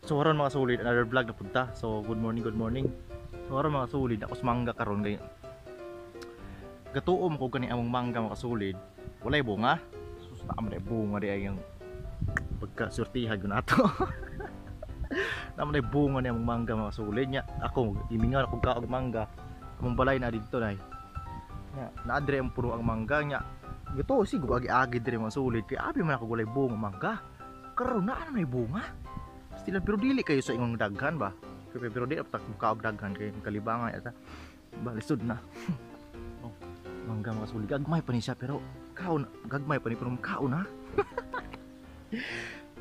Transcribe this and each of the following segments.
So karon mga solid, another vlog na punta. So good morning, good morning. So karon mga solid, ako sa mangga karon kay gatuom ko gani among mangga mga solid. Walay bunga. Sus, naa man bunga di ay yung pagka surtihan gyud nato. Naa man bunga ni among mangga mga solid nya. Ako imingaw ako kaog mangga. Among balay na didto nay. Nya naa dire ang puno ang mangga nya. Gatuo siguro agi-agi dire mga solid kay abi man ako walay bunga mangga. Karon naa na may bunga. Sila pero dili kayo sa ingong daghan ba? Pero, pero di tak kaog daghan kay kalibangan ata. Ba lisod na. Oh, mangga mga suli. Gagmay pa ni siya pero kaon gagmay pa ni pero kaon na.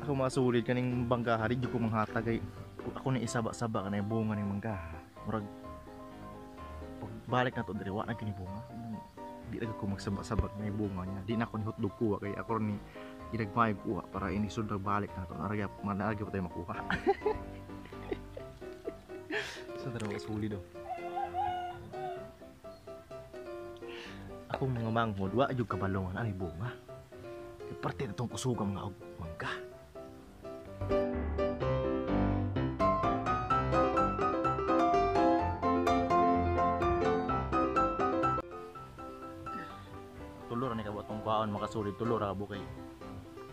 Ako mga sulit kaning bangga hari jud ko manghatag kay ako ni isaba-saba kanay bunga ning mangga. Murag pagbalik na to diri wa na kini bunga. Di na ko magsaba-saba kanay bunga niya. Di na ko ni hotdog kuha kay ako ni ginagmay kuha para ini sud balik na to. Naragya manaragya pa tayo makuha. So tara mga suli do. Akong mga manghod wa jud kabalongan ani bunga. Kay parte na tong kusuga mga og mangga. Tulo ra ni kabuot tong kwaon mga sulit, tulo ra ka kay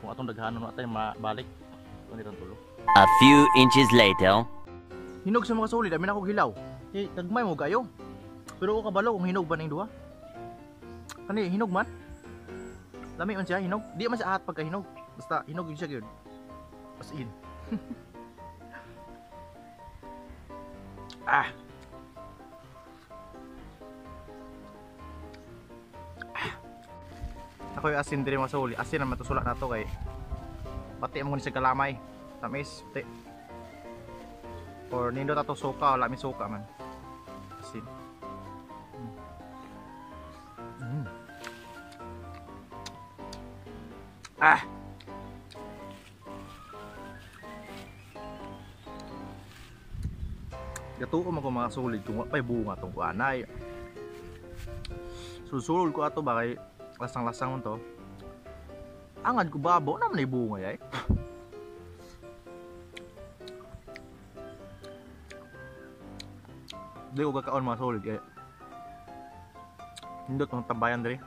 kung atong daghanon na tayo mabalik. Kundi ron tulo. A few inches later. Hinog sa mga sulit, amin ako hilaw. Kay tagmay mo kayo. Pero ako kabalo kung hinog ba ning duha. Kani hinog man. Lami man siya hinog. Di man siya ahat pagka hinog. Basta hinog yun siya gyud. As in. Ah. Ako yung asin diri mga suli. Asin na matusula na to kay pati mo ni sa kalamay. Tamis, pati. Or nindot ato suka, wala mi suka man. Asin. Ah. Gatuo man ko mga sulit kung wa pa'y bunga tong kuanay. Susulod ko ato ba kay lasang-lasang man to. Angad ko babo naman ay bunga yay. Di ko kakaon mga solid kay nindot mga tambayan diri.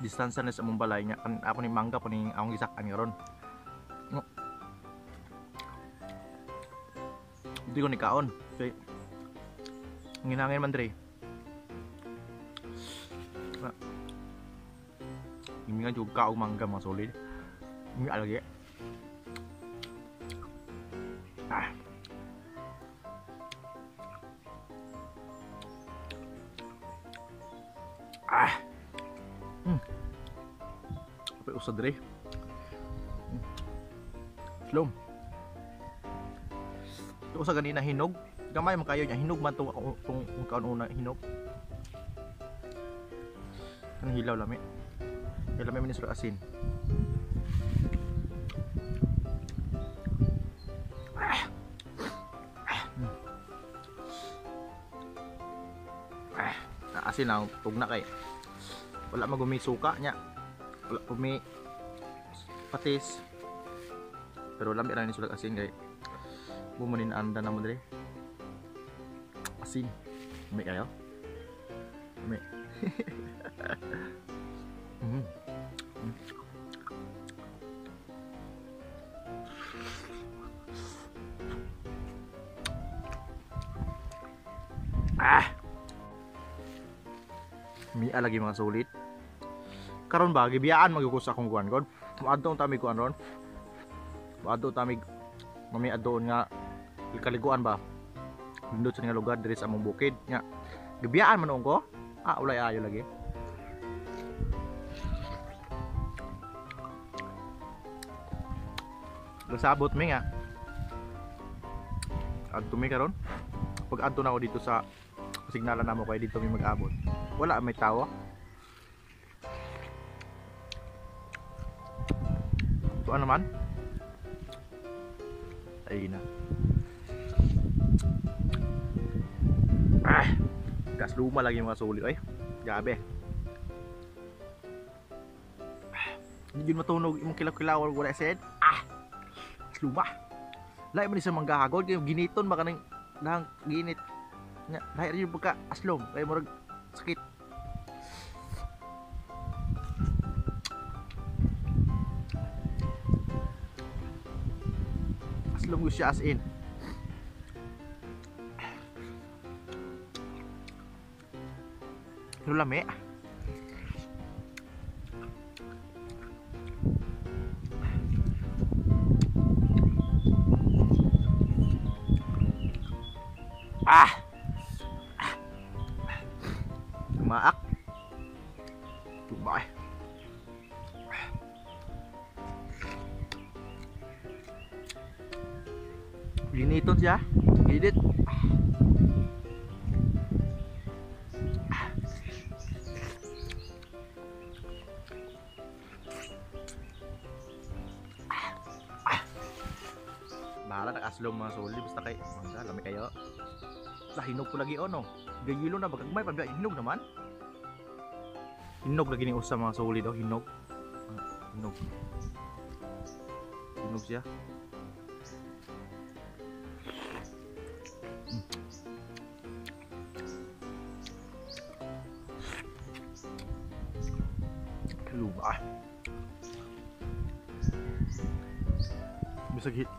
Distansa na sa among balay nya kan ako ni mangga po ning akong gisak-an karon. No. Di ko ni kaon kay nginangin man diri. Himingan juga kaog mangga mga solid. Hindi lagi. Ah. Ah. Apa usah diri. Slom. Ito sa ganina hinog. Gamay man kayo niya hinog man tong tong kaon una hinog. Ang hilaw lami. Kaya lami man ni asin. Ah. Ah. Ah. Asin lang tugna kay. Wala magumi suka nya. Wala gumi patis. Pero lami ra ni sulag asin kay bumunin anda na mo dire. Asin. Lami kayo? Lami. Ah. Mia lagi mga sulit. Karon ba gibiyaan magyud ko sa akong kuan god. Moadto tami kuan ron. Moadto tami mami adtoon nga kaliguan ba. Nindot sa nga lugar diri sa among bukid nya. Gibiyaan man nuon ko. Ah, ulay ayo lagi. Gasabot mi nga. Adto mi karon. Pag adto na ako dito sa signalan namo kay dito mi mag-abot. Wala may tawo. Tuan naman. Ay na. Ah, gas luma lagi mga sulit ay. Grabe. Hindi yun matunog imong kilaw-kilaw or wala said. Ah! Luma. Lahi man ni sa manggahagod kay giniton ba kaning dahang ginit. Nya, lahi rin yung pagka aslom kay murag sakit. Aslom ko siya as in. Pero lami. Ah! Tumaak. Tumaak. Giniton siya. Ginit. Bahala nag-aslong mga soli basta kay mangga lami kayo. Lah hinog ko lagi ono. Gayilo na bagagmay pa hinog naman. Hinog lagi ni usa mga soli daw hinog. Hinog. Hinog siya. Luma.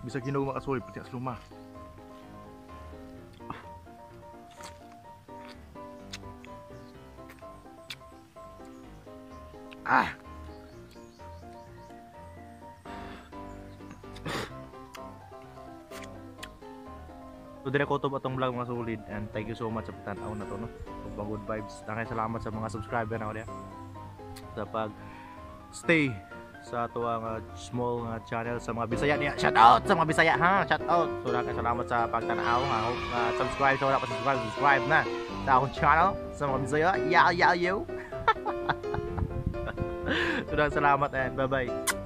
Bisag hinog mga kasuli, pati asluma. Ah! So dire ko to atong vlog mga solid, and thank you so much sa pagtan-aw na to, no. Sobrang good vibes. Daghang salamat sa mga subscriber na ko diha sa pag stay sa ato ang small channel sa mga Bisaya niya. Shout out sa mga Bisaya ha. Shout out. So daghang salamat sa pagtan-aw ha. Hope subscribe sa wala pa subscribe, subscribe na sa akong channel sa mga Bisaya. Yeah, yeah, yo. So daghang salamat and bye-bye.